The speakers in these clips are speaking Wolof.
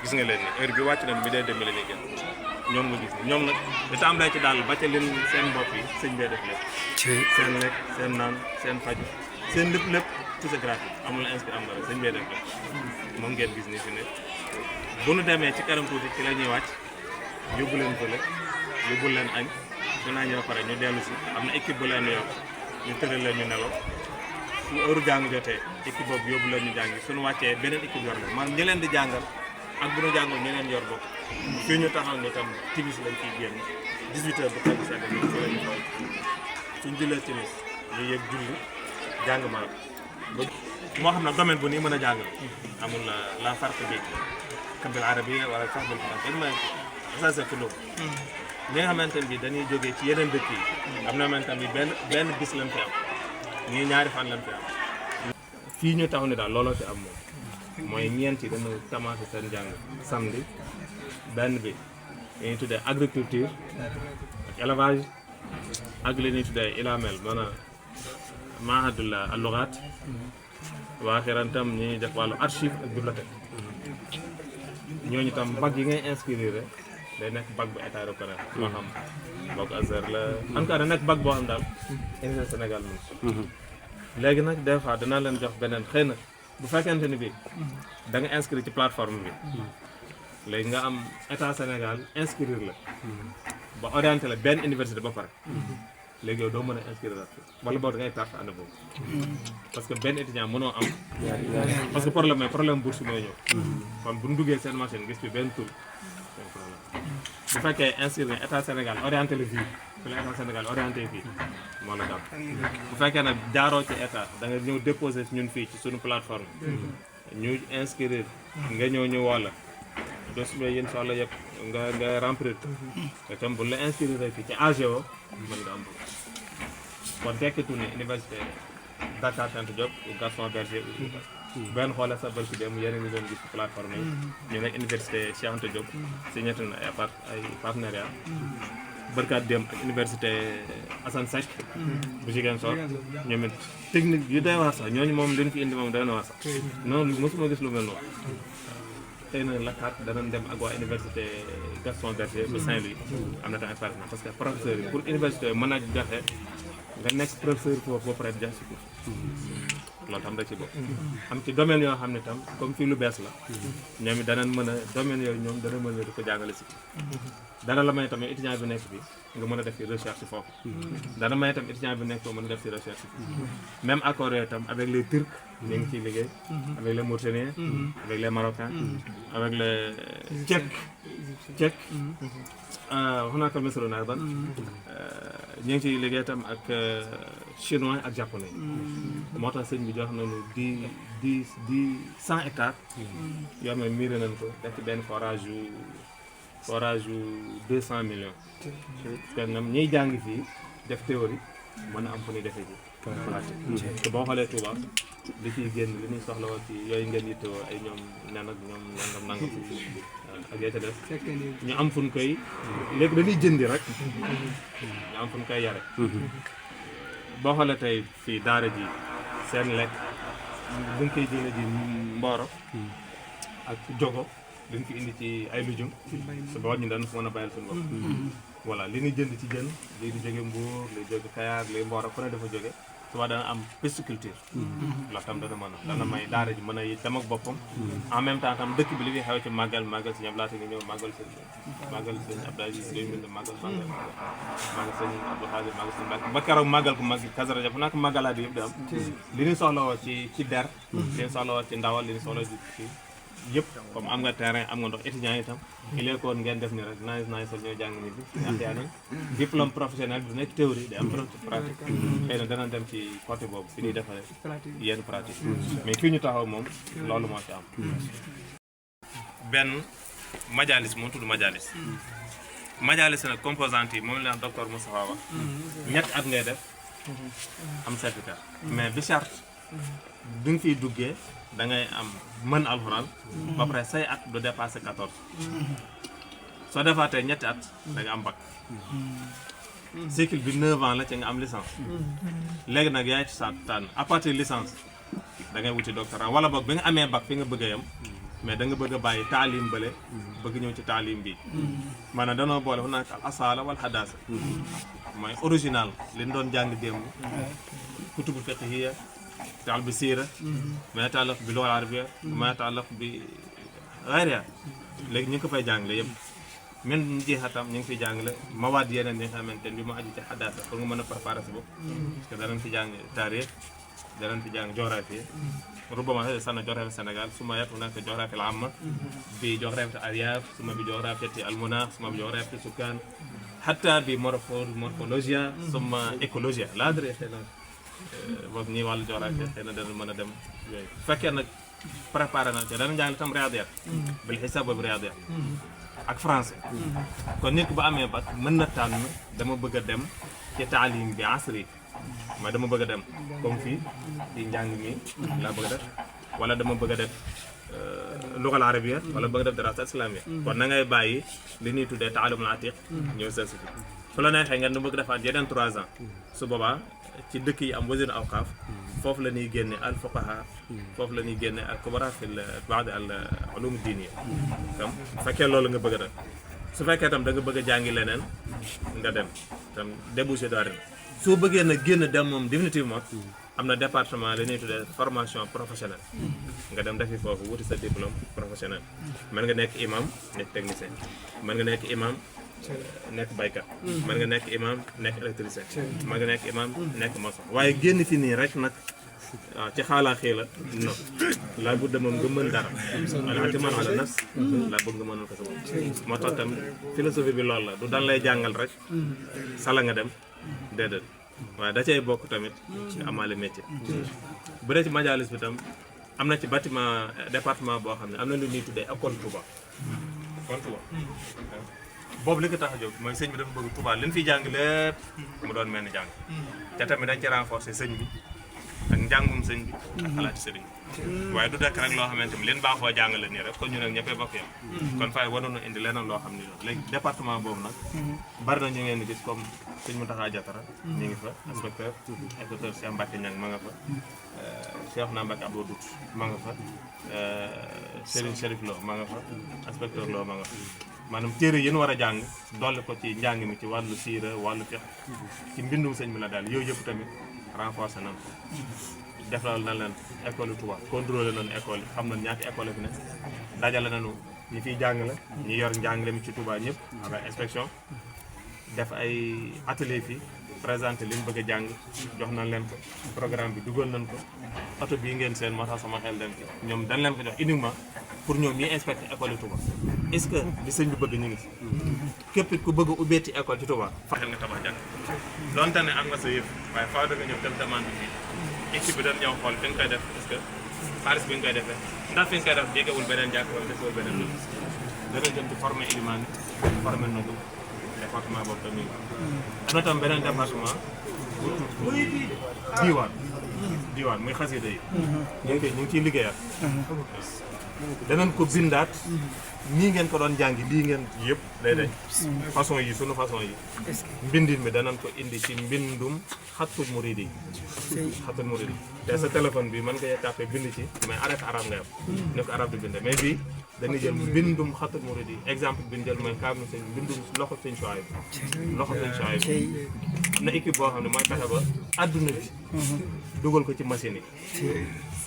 gis nga leen ni heure bi wàcc nañ bi dee demee la ñuy génn ñoom nga gis ni ñoom nag da tàmbalee ci daal ba ca leen seen bopp yi sëñ bee def lépp seen lekk seen naan seen faj seen lépp tout c'est gratuit amul inscrit am dara sëñ bee def lépp moom ngeen gis ni fi ne bu nu demee ci kanam tuuti ci la ñuy wàcc yóbbu leen fële yóbbu leen añ su naa ñëw pare ñu dellu si am na équipe bu leen yokk ñu tëral leen ñu nelaw su heure jàng jotee équipe boobu yóbbu leen ñu jàngi suñu wàccee beneen équipe yor la man ñi leen di jàngal ak bu ñu jàngal ñeneen yor bokk fii ñu taxaw ni tam timis lañ ciy génn 18h bu tegu sedd ñu fi la ñu toog suñ jullee timis ñu yëg julli jàng ma moo xam ne domaine bu nii mën a jàng amul la farq bi bil arabiyya wala sax bil français ma ça c'est loolu ñi nga xamante ne bi dañuy jógee ci yeneen dëkk yi am na xamante ne bi benn bis lañ fi am ñii ñaari fan lañ fi am fii ñu taxaw ni daal looloo fi am moom mooy ñeent yi dañu commencé seen jàng samedi benn bi dañuy tuddee agriculture ak élevage ak li ñuy tuddee ilamel maanaam mahadul al-lughat waa xiran tam ñuy def wàllu archive ak bibliothèque ñooñu tam bac yi ngay inscrire day nekk bac bu état reconnaître moo xam bac Azhar la en tout cas da nekk bac boo xam daal Université Sénégal moom léegi nag des fois danaa leen jox beneen xëy na bu fekkente ni bi da nga inscrire ci plateforme bi léegi nga am état Sénégal inscrire la ba orienté la benn université ba pare léegi yow doo mën a inscrire la wala boobu da ngay perte année boobu parce que benn étudiant mënoo am parce que problème bourse mooy ñëw kon bu ñu duggee seen machine gis fi benn tur seen problème bu fekkee inscrire nga état Sénégal orienté la fii fi la état Sénégal orienté fii moo la gàpp bu fekkee nag jaaroo ci état da nga ñëw déposé ñun fii ci suñu plateforme ñu inscrire nga ñëw ñu woo la dossier yéen soxla yëpp nga remplir te tam bu la inscrire fii ci AGO mën nga am bëgg kon tekkitu ne université Dakar Anta Diop ou Gaston Berger benn xoolee sa barki dem yeneen ñi doon gis ci plateforme yi ñu nekk université Cheikh Anta Diop signé na ay partenariat barkaat dem ak université Assane Seck bu Ziguinchor ñoom it technique yu doy waar sax ñooñu moom dañu fi indi moom doy na waar sax noonu mosuma gis lu mel noonu xëy na lakkaat danañ dem ak waa université Gaston Berger bu Saint-Louis am na tamit partenaire parce que professeur yi pour université mën a joxe nga nekk professeur foofu ba pare jax si ko loolu tam da ci bopp am ci domaine yoo xam ne tam comme fii lu bees la ñoom it danañ mën a domaine yooyu ñoom dana mën a di ko jàngale si dana la may tamit étudiant bi nekk bi nga mën a def ci recherche foofu dana may tam étudiant bi nekk ko mën a def ci recherche même accord yooyu tam avec les Turcs ñu ngi ciy liggéey avec les Mauritaniens avec les Marocains avec les Tchèques wax naa ko misro naa ban ñu ngi ciy liggéey tam ak chinois ak japonais moo tax sëñ bi jox nañu 100 hectares yoo xam ne miiré nañ ko def ci benn forage yu 200 millions parce que ñoom ñiy jàng fii def théorie mën a am fu ñuy defee ji pratique te boo xoolee Touba li ciy génn li ñuy soxla woon ci yooyu ngeen yittewoo ay ñoom nen ak ñoom nangam ak yaa ca des ñu am fu ñu koy léegi dañuy jëndi rek ñu am fu ñu koy yare boo xoolee tey fii daara ji seen lekk buñ koy jëlee ji Mboro ak Jogo dañ ko indi ci ay lujum su boobaa ñu daan mën a bàyyil suñu bopp voilà li ñuy jënd ci jën lii di jóge Mbour li jóge Kayar li Mboro fu ne dafa jóge suba dana am pisciculture loolu tam dana may daara ji mën a dem ak boppam en même temps tam dëkk bi li fi xew ci màggal si ñoom laata nga ñëw màggal sëñ Abdou Aziz Gueye mbind màggal sëñ Abdou Khadir màggal sëñ Mbacke ba keroog màggal ko mag Kazu Rajab fu nak màggalaat yëpp di am li ñu soxla woo ci der li ñu soxla woo ci ndawal li ñu soxla ci yëpp comme am nga terrain am nga ndox étudiant yi itam il est kon ngeen def ni rek naaj sal ñoo jàng ni bi yaa nañ diplôme professionnel du nekk théorie day am pratique xëy na dana dem ci côté boobu fi ñuy defaree yenn pratique mais fii ñu taxaw moom loolu moo ci am benn majalis moo tudd majalis nag composante yi moom la docteur Moustapha wax ñetti at ngay def am certificat mais bi charte bi nga fiy duggee da ngay am mën alxuraan ba pare say at du dépassé 14 soo defaatee ñetti at da nga am bac cycle bi 9 ans la ci nga am licence léegi nag yaay ci sa tànn à partir licence da ngay wuti doctorat wala boog bi nga amee bac fi nga bëgg a yem mais da nga bëgg a bàyyi taalim bële bëgg ñëw ci taalim bi maanaam danoo boole fu nak al asala wal hadasa mooy original li ñu doon jàng démb kutubu fiqhiyya taal bi siira ma yata'allaq bi lugha arabiyya ma yata'allaq bi ghayriha léegi ñu ngi ko fay jàngale yëpp même ñu jeexatam ñu ngi fiy jàngale mawaad yeneen yi nga xamante ne bi mu aju ci hadasa pour nga mën a préparer sa bopp parce que danañ fi jàng taarix danañ fi jàng géographie ربما هذه السنة جغرافيا السنغال ثم يأتي هناك جغرافيا العامة بجغرافيا الأرياف ثم بجغرافيا المناخ ثم بجغرافيا السكان حتى بمورفولوجيا ثم إيكولوجيا لا أدري خينا وزني والجغرافيا خينا دنا من دم فكأنك بريبارنا دنا جاني تام رياضيات بالحساب والرياضيات ak français kon nit ku ba amee bac mën na tànn dama bëgg a dem ci taalim bi asri ma dama bëgg a dem comme fii ci njàng mi laa bëgg a def wala dama bëgg a def lugal arabia wala bëgg a def darasa islamia kon na ngay bàyyi li ñuy tuddee taalimul atiq ñëw certifié su la neexee nga dama bëgg defaat yeneen 3 ans su boobaa ci dëkk yi am wazir awqaaf foofu la ñuy génne al fuqaha foofu la ñuy génne al kubara fi baad al ulum diiniya tam bu fekkee loolu nga bëgg a def su fekkee tam da nga bëgg a jàngi leneen nga dem tam débouché daarin soo bëggee nag génn dem moom définitivement am na département li ñuy tuddee formation professionnelle nga dem defi foofu wuti sa diplôme professionnel mën nga nekk imam nekk technicien mën nga nekk imam nekk baykat mën nga nekk imam nekk électricien mën nga nekk imam nekk maçon waaye génn fi nii rek nag waaw ci xaalaa xii la non laa budda moom nga mën dara wala ati man ala nafs laa bëgg nga mënal ko sa bopp moo tax tam philosophie bi loolu la du dan lay jàngal rek sala nga dem déedéet waaye da cay bokk tamit nga amaale métier bu dee ci majalis bi tam am na ci bâtiment département boo xam ne am na lu ñuy tuddee école Touba école Touba boobu li ko tax a jóg mooy sëñ bi dafa bëgg Touba li ñu fiy jàng lépp mu doon mel ni jàng te tamit dañ ci renforcer sëñ bi ak njàngum sëñ bi ak xalaati sëriñ bi waaye du dekk rek loo xamante ni leen baaxoo jàngale nii rek kon ñu nag ñëppee bokk yam kon fay waroon na indi leneen loo xam ni loolu léegi département boobu nag bari na ñu ngeen di gis comme sëñ Mountakha Diatara ñu ngi fa inspecteur inspecteur Cheikh Mbacke Niang ma nga fa Cheikh na Mbacke Abdou Dout ma nga fa Serigne Chérif Lo ma nga fa inspecteur Lo ma nga fa maanaam téere yi ñu war a jàng dolli ko ci njàng mi ci wàllu siira wàllu fiqh ci mbindum sëñ bi la daal yooyu yëpp tamit renforcé nañ ko defal na leen école Touba contrôlé nañu école yi xam nañ ñaata école fi ne dajale nañu ñi fiy jàngale ñi yor njàngale mi ci Touba ñëpp avec inspection def ay atelier fii présenté li ñu bëgg a jàng jox nañ leen ko programme bi dugal nañ ko oto bii ngeen seen moo tax sama xel dem ci ñoom dañ leen ko jox uniquement pour ñoom ñuy inspecté école yi Touba est-ce que li sëñ bi bëgg ñu ngi si képp ku bëgg a ubbeeti école ci Touba fexeel nga tabax jàng donte ne am nga sa yëf waaye faaw da nga ñëw dem demande fii équipe bi dañ ñëw xool fi nga koy def parce que xaalis bi nga koy defee ndax fi nga koy def jegewul beneen jàkk wala defewul beneen lu danañ dem ci formé ilimaan formé na ko département boobu tamit am na tam beneen département bu diwaan muy xasida yi ñu ngi ciy liggéeyaat danañ ko bindaat nii ngeen ko doon jàngi lii ngeen yëpp day dañ façon yi sunu façon yi mbindin mi danañ ko indi ci mbindum xatul muridi xatul muridi te sa téléphone bi mën nga tapé bind ci mais arrêté arabe nga yam ne ko arabe di bind mais bii dañuy jël mbindum xatul muridi exemple bi ñu jël mooy kaam sëñ mbindum loxo sëñ Suwayb loxo sëñ Suwayb na équipe boo xam ne mooy fexe ba adduna bi dugal ko ci machine yi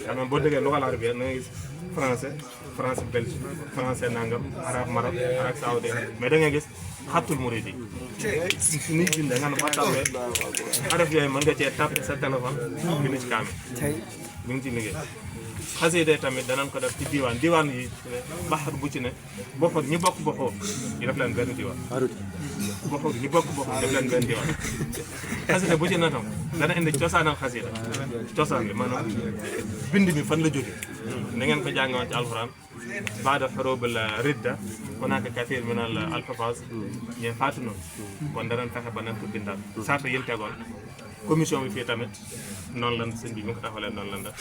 xam nga boo déggee lugal arabia na nga gis français belge français nangam arabe maroc arabe saoudi mais da ngay gis xatul muridi ni bindee nga ne ba tapé araf yooyu mën nga cee tapé sa téléphone bind ci kaame mi ngi ci liggéey xasida tamit danañ ko def ci diwaan yi baxar bu ci ne boxoor ñi bokk boxoor ñu def leen benn diwaan boxoor ñi bokk boxoor def leen benn diwaan xasida bu ci ne tam dana indi cosaanal xasida cosaan bi maanaam bind mi fan la jóge na ngeen ko jàngoon ci alxuraan baada xurubul ridda hunaaka kathir min al alfaz ñe faatu noonu kon danañ fexe ba nañ ko bindaat saata yéen tegoon commission bi fii tamit noonu lan sëñ bi ñu ko taxawalee noonu lan la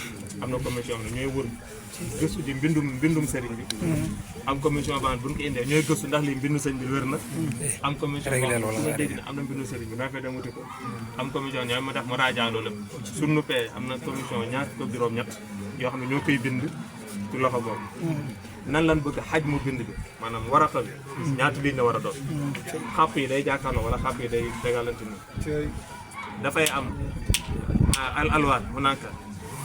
am na commission bi ñooy wër gëstu di mbindum sëriñ bi am commission baan bu ñu ko indee ñooy gëstu ndax lii mbindu sëñ bi wér na am commission boo nga dégg ne am na mbindu sëriñ bi naa fay dem wuti ko am commission ñooy ma def mu raajaaloo lépp su nuppee am na commission ñaar ko juróom-ñett yoo xam ne ñoo koy bind ci loxo boobu nan lan bëgg xaj mu bind bi maanaam warata bi ñaata ligne la war a doon xàpp yi day jàkkaarloo wala xàpp yi day tegalante ni dafay am alwaat mu nanka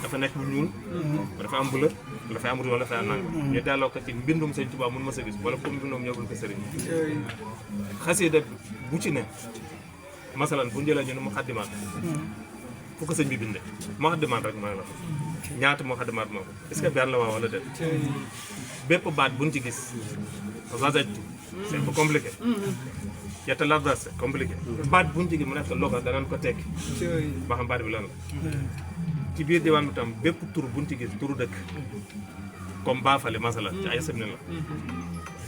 dafa nekk bu ñuul dafa am bleu dafay am rouge wala dafay am nanga ñu delloo ko ci mbindum sëñ Tuubaa mun ma sa gis wala comme mbindum ñëwul ko sëriñ xasida bu ci ne masalan bu njëlee ñu ne mu xaddimaat fu ko sëñ bi bindee mu xaddimaat rek mooy la ñaata moo xaddimaat moo ko est-ce que benn la waa wala déet bépp baat buñ ci gis vazajtu c'est un peu compliqué yetta larda c'est compliqué baat buñ ci gis mu nekk logo danañ ko tekki ba xam baat bi lan la ci biir diwaan bi tam bépp tur buñ ci gis turu dëkk comme Baafale masala ci ay sëb ne la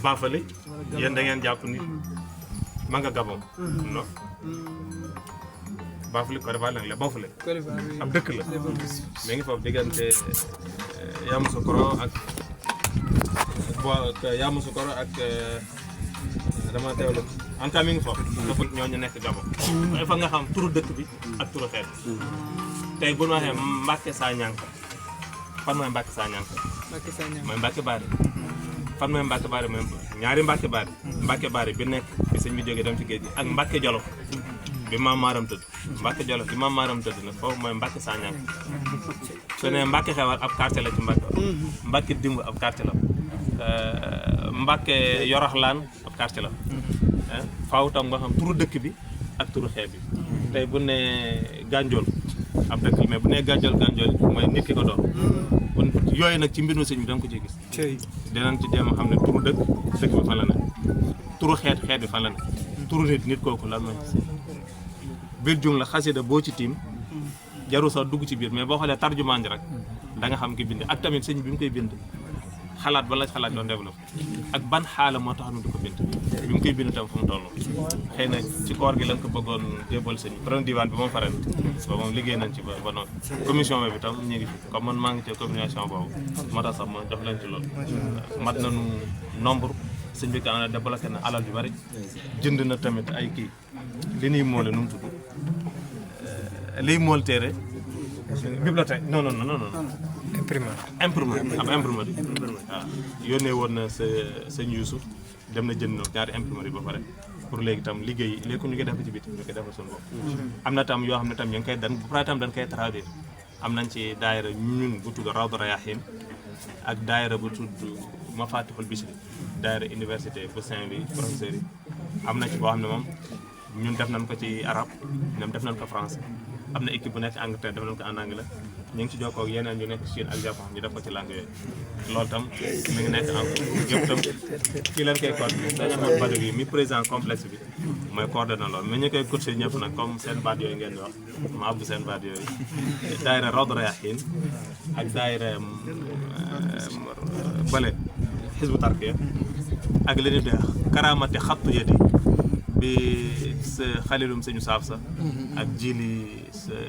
Baafale yéen da ngeen jàpp ni ma nga Gabon non Baafale Côte d'Ivoire la Baafale ab dëkk la mais ngi foofu diggante Yamoussoukro ak Yamoussoukro ak dama teewlu en tout cas mi ngi foofu dafa ñooñu nekk Gabon il faut nga xam turu dëkk bi ak turu xeet tey bu ñu waxee Mbacke Sañanka fan mooy Mbacke Sañanka mooy Mbacke Bari fan mooy Mbacke Bari mooy ñaari Mbacke Bari Mbacke Bari bi nekk bi sëñ bi jógee dem ci géej gi ak Mbacke Jolof bi maam Maaram tëdd Mbacke Jolof bi maam Maaram tëdd nag foofu mooy Mbacke Sañanka su ne Mbacke Xewar ab quartier la ci Mbacke Mbacke Dimb ab quartier la Mbacke Yoroxlaan ab quartier la faaw tam nga xam turu dëkk bi ak turu xeet bi tey bu ne Gandiol ab dëkk la mais bu nee Gandiol mooy nit ki ko doon kon yooyu nag ci mbirum sëñ bi da nga ko ciy gis dinañ ci jéem a xam ne turu dëkk bi fan la ne turu xeet bi fan la ne turu nit kooku lan mooy biir jum la xasida boo ci tiim jarul sax dugg ci biir mais boo xoolee tarjumaan ji rek da nga xam ki bind ak tamit sëñ bi mu koy bind xalaat ba la xalaat doon développé ak ban xaala moo tax nu di ko bind bi mu koy bind tam fu mu toll xëy na ci koor gi lañ ko bëggoon jébal sëñ premier diwaan bi moom faral ba moom liggéey nañ ci ba noonu commission bi tam ñu ngi fi comme man maa ngi ci communication boobu moo tax sax ma jox leen ci loolu mat nañu nombre sëñ bi ka débloqué na alal yu bari jënd na tamit ay kii li ñuy moole nu mu tudd liy mool téere bibliothèque non imprimante waaw yónnee woon na sëñ Youssouf dem na jënd ñaari imprimerie ba pare pour léegi tam liggéey léegi ñu ngi def ci biti ñu koy defal suñu bopp am na tam yoo xam ne tam ñu ngi koy bu pare tam dañ koy traduire am nañ ci daayira ñun bu tudd Rawdu Rayaahiin ak daayira bu tudd Mafatihul Bichri daayira université bu Saint-Louis professeur yi am na ci boo xam ne moom ñun def nañ ko ci arabe ñoom def nañ ko français am na équipe bu nekk Angleterre def nañ ko en anglais ñu ngi ci jokkoo ak yeneen ñu nekk Chine ak Japon ñu def ko ci langue yooyu loolu tam mi ngi nekk en yëpp tam kii leen koy coordonné dañu amoon bado bi mi président complexe bi mooy coordonné loolu mais ñu koy coaché ñëpp nag comme seen baat yooyu ngeen di wax ma abdu seen baat yooyu daayira Rawdu Rayaahiin ak daayira bële Hizbu Tarqiya ak li ñuy wax karaamati xattu yadi bi sa xalilum sëñu saaf sa ak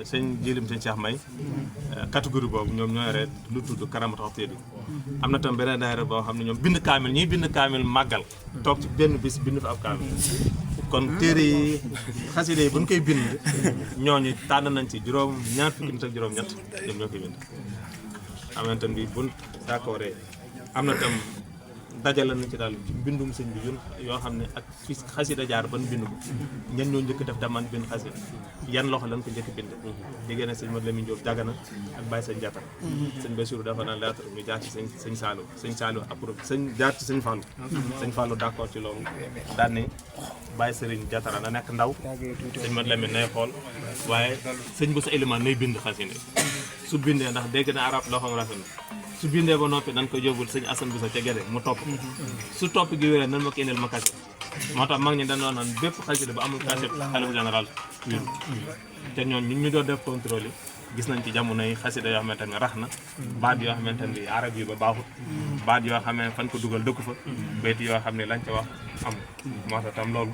sëñ jilim sëñ Cheikh May catégorie boobu ñoom ñoo yore lu tudd karamatu xattu yadi am na tam beneen daayira boo xam ne ñoom bind kaamil ñuy bind kaamil màggal toog ci benn bis bind fa ab kaamil kon téere yi xasida yi bu ñu koy bind ñooñu tànn nañ ci ñaar fukki nit ak juróom-ñett ñoom ñoo koy bind am na tam bi buñ d'accord am na tam dajale na ci daal ci mbindum sëñ bi yun yoo xam ne ak fi xasida jaar ban bind ko ñen ñoo njëkk def daman bind xasida yan loxo lañ ko njëkk bind déggée ne sëñ Mat Lamin Jóob Dagana ak Baye Sëñ Jatta sëñ Bassirou dafa naan lettre ñu jaar ci sëñ Saliou approuvé jaar ci sëñ Fallou d'accord ci loolu daan ne Baye Sëriñ Jattara na nekk ndaw sëñ Mat Lamin nay xool waaye sëñ bu sa élément nay bind xasida su bindee ndax dégg na arab loo xam rafet na su bindee ba noppi dañ ko yóbbul sëñ Assane Bousso ca Gede mu topp su topp gi wéree nan ma ko indil ma cachet moo tax mag ñi dañ doon naan bépp xasida ba amul cachet xalifa général wéru te ñoon ñu doon def contrôle yi gis nañ ci jamono yi xasida yoo xamante ne rax na baat yoo xamante ne arab yi ba baaxut baat yoo xam ne fan ko dugal dëkku fa bayti yoo xam ne lañ ca wax am moo tax tam loolu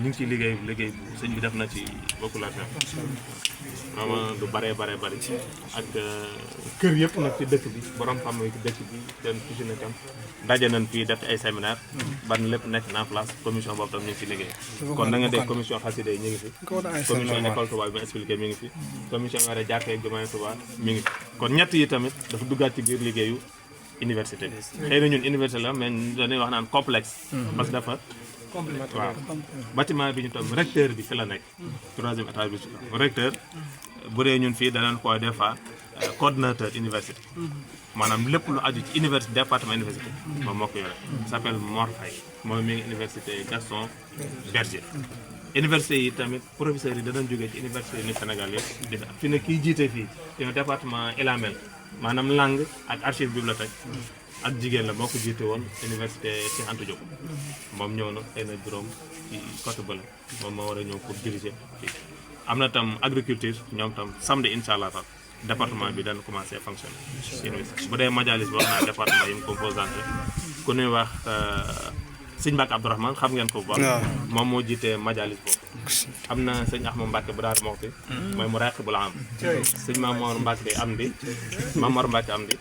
ñu ngi ciy liggéey bu sëñ bi def na ci beaucoup l'argent vraiment lu bare bari ak kër yëpp nag ci dëkk bi borom xam ci dëkk bi seen ci ne tam daje nañ fii def ay séminaire ban lépp nekk na place commission boobu tam ñu ngi ci liggéey kon da nga dégg commission xasida yi ñu ngi fi commission école Touba bi ma expliqué mi ngi fi commission wara jàkkee jumaay Touba mi ngi fi kon ñett yi tamit dafa duggaat ci biir liggéeyu université bi xëy na ñun université la mais dañuy wax naan complexe parce que dafa waaw bâtiment bi ñu toog recteur bi fi la nekk 3e étage bi recteur bu dee ñun fii danañ koy des fois coordonnateur université maanaam lépp lu aju ci université département université moom moo ko yore s'appelle Mor Faye moom mi ngi université Gaston Berger université yi tamit professeurs yi danañ jógee ci université yi Sénégal yëpp di fi ne kii jiite fii ci département Elamel maanaam langue ak archive bibliothèque ak jigéen la moo ko jiite woon université Cheikh Anta Diop moom ñëw na xëy na juróom ci côté bële moom moo war a ñëw pour diriger fii am na tam agriculture ñoom tam samedi incha allah tam département bi dana commencé fonctionner bu dee majalis wax naa département yi mu composante ku ñuy wax sëñ Mbacke Abdourahmane xam ngeen ko bu baax moom moo jiite majalis boobu am na sëñ Ahmad Mbacke bu daal moxti mooy mu raq bu la am sëñ Mamor Mbacke am di Mamor Mbacke am di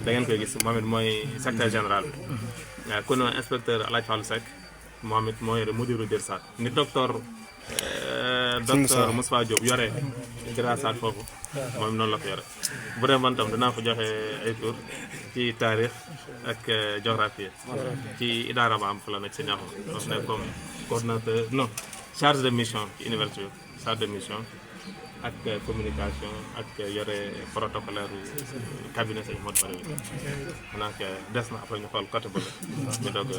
da ngeen koy gis moom it mooy secrétaire général bi ku ne inspecteur Alaaji Fallou Seck moom it moo yore mudiru Dirsat ni docteur Moustapha Diop yore Dirsat foofu moom noonu la ko yore bu dee man tam dinaa ko joxe ay tour ci taarix ak géographie ci idaara ba am fa la nekk si ñax donc nekk comme coordonnateur non charge de mission ci université charge de mission ak communication ak yore protocolaire cabinet sañ mot bari xanaa que des na après ñu xool côté bële ñu doog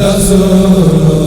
Rasul